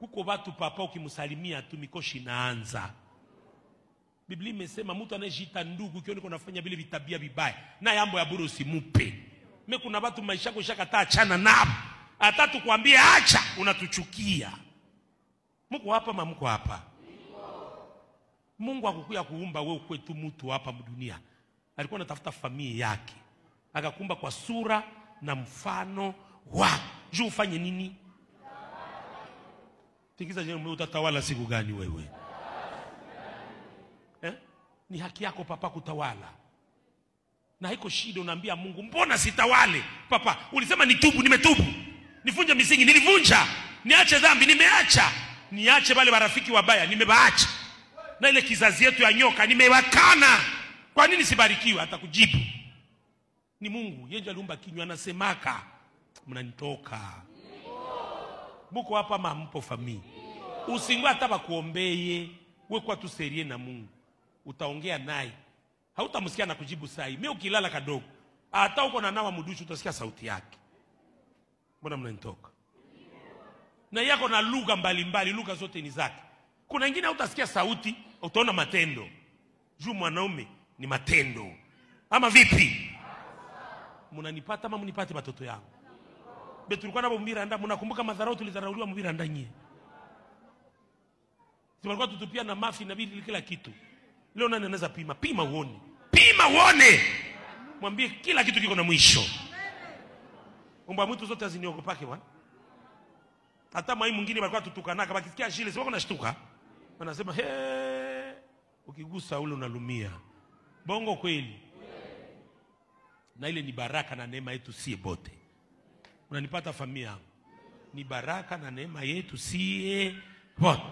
Kuko watu papa ukimsalimia tu mikoshi inaanza. Biblia imesema mtu anayejiita ndugu kioni kuna nafanya vile vitabia vibaya na yambo ya bure usimupe. Mimi kuna watu maisha yako ishakataa, achana nao. Hata tukwambie acha, unatuchukia. Mko hapa mama, mko hapa. Mungu hakukuya kuumba wewe kwetu mtu hapa dunia. Alikuwa anatafuta familia yake. Akakumba kwa sura na mfano wa. Juu ufanye nini? Tingiza jeni, utatawala siku gani wewe? Eh? Ni haki yako papa kutawala. Na haiko shida unaambia Mungu, mbona sitawale? Papa, ulisema nitubu, nimetubu. Nifunje misingi, nilivunja. Niache dhambi, nimeacha. Niache wale marafiki wabaya, nimebaacha. Na ile kizazi yetu ya nyoka nimewakana. Kwa nini sibarikiwe? Atakujibu. Ni Mungu, yeye ndiye aliumba kinywa, anasemaka. Mnanitoka. Muko hapa mampo famii. Usingwe hata bakuombeye, wewe kwa tu serie na Mungu. Utaongea naye. Hautamsikia na kujibu sai. Mimi ukilala kadogo, hata uko na nawa mudushu utasikia sauti yake. Mbona mnanitoka? Na yako na lugha mbalimbali, lugha zote ni zake. Kuna wengine hutasikia sauti, utaona matendo. Juu mwanaume ni matendo. Ama vipi? Mnanipata ama mnipate watoto yangu? Be tulikuwa nabo Miranda, mnakumbuka madharau tulidharauliwa Miranda nyie. Tulikuwa tutupia na mafi na bili kila kitu. Leo nani anaweza pima? Pima uone. Pima uone. Mwambie kila kitu kiko na mwisho. Mbwa mtu zote aziniogopake bwana. Hata mai mwingine walikuwa tutukanaka, bakisikia shile sio wanashtuka. Wanasema he, ukigusa ule unalumia. Bongo kweli. Na ile ni baraka na neema yetu sie bote. Unanipata familia yangu? Ni baraka na neema yetu sie bote.